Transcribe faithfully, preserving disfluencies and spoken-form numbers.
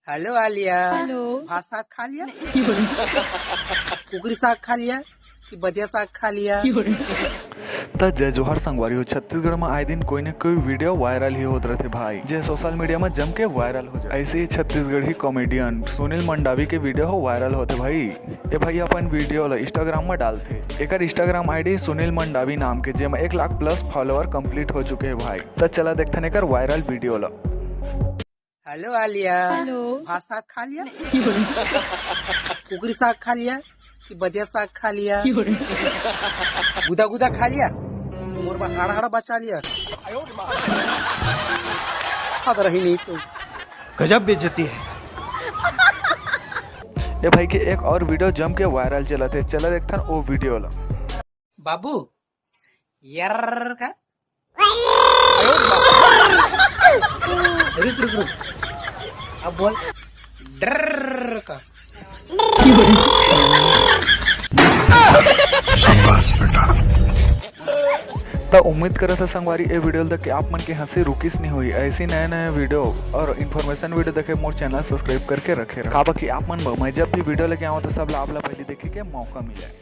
Hello Alia. Hello. भात साग खा लिया? कुकरी साग खा लिया कि बदिया साग खा लिया? त जय जोहार संगवारी हो। छत्तीसगढ़ में आए दिन कोई न कोई वीडियो वायरल ही होत रहथे भाई, जे सोशल मीडिया में जम के वायरल हो जाए। ऐसे ही छत्तीसगढ़ी कॉमेडियन सुनील मंडावी के वीडियो हो वायरल होथे भाई। ए भाई अपन वीडियो ला इंस्टाग्राम में डालथे। एकर इंस्टाग्राम आईडी सुनील मंडावी नाम के, जेमा एक लाख प्लस फॉलोअर कंप्लीट हो चुके हे भाई। त चला देखथन एकर वायरल वीडियो ला। हेलो आलिया। हेलो। भात साग खा लिया? कुकरी साग खा लिया कि बदिया साग खा लिया? गुदा गुदा खा लिया? मोर बर हाड़ा हाड़ा बचा लिया? खात रही नहीं तो। गजब बेइज्जती है। ए भाई के एक और वीडियो जम के वायरल चलत हे, चला देखथन ओ वीडियो ला। बाबू, यर का? रुक, रुक, रुक। अब बोल, डर का। शाबाश बेटा। त उम्मीद करत हे संगवारी, ए वीडियो ल देख के आप मन के हंसी रुकिस नहीं हुई। ऐसी नए नए वीडियो और इन्फॉर्मेशन वीडियो देखे मोर चैनल सब्सक्राइब करके रखे रहो, काबर कि आप मन बर मैं जब भी वीडियो लेके आऊँ तो सब ला आप ला पहले देखे के मौका मिले।